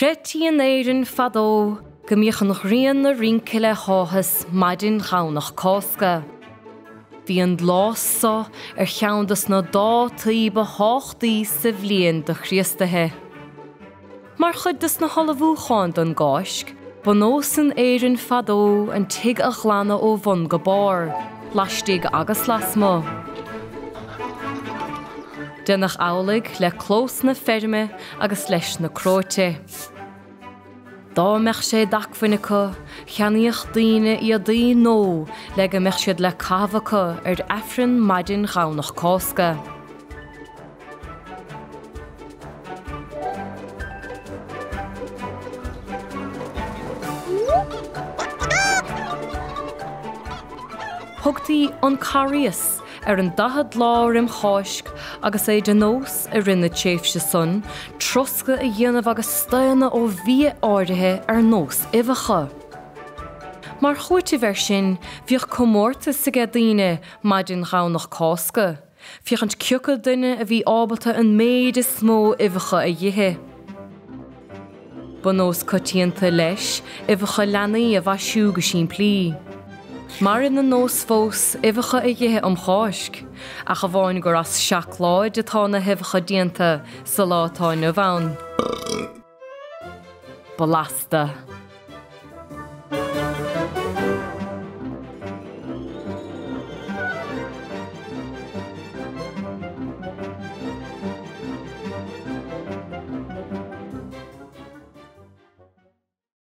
Chreidtí in Éirinn fadó go mbíodh an ghrian a' rince le háthas maidin Dhomhnach Cásca. Bhí an lá so ar cheann dos na dátaí ba thábhachtaí sa bhliain do Chríostaithe. Mar chuid dos na hullmhúcháin don gCáisc, ba nós in Éirinn fadó an tigh a ghlanadh ó bhun go barr, laistigh agus lasmuigh. Déanadh amhlaidh le clós na feirme agus leis na cróite. Dá mbeadh sé d'acmhainn acu, cheannaíodh daoine éadaí nua le go mbeadh siad le caitheamh acu ar Aifreann maidin Dhomhnach Cásca. Thugtaí an Carghas ar an daichead lá roim Cháisc agus é de nós i rith na tréimhse san troscadh a dhéanamh agus staonadh ó bhia áirithe ar nós uibheacha. Mar chúiteamh air sin bhíodh comórtas aige daoine maidin Dhomhnach Cásca. Féachaint cioca duine a bhí ábalta an méid is mó uibheacha a dh'ithe. Ba nós coitianta, leis, uibheacha leanaí a mhaisiú go simplí. Maireann an nós fós uibheacha a dh'ithe um Cháisc, ach amháin gur as seacláid atá na huibheacha déanta sa lá atá inniu ann. Blasta!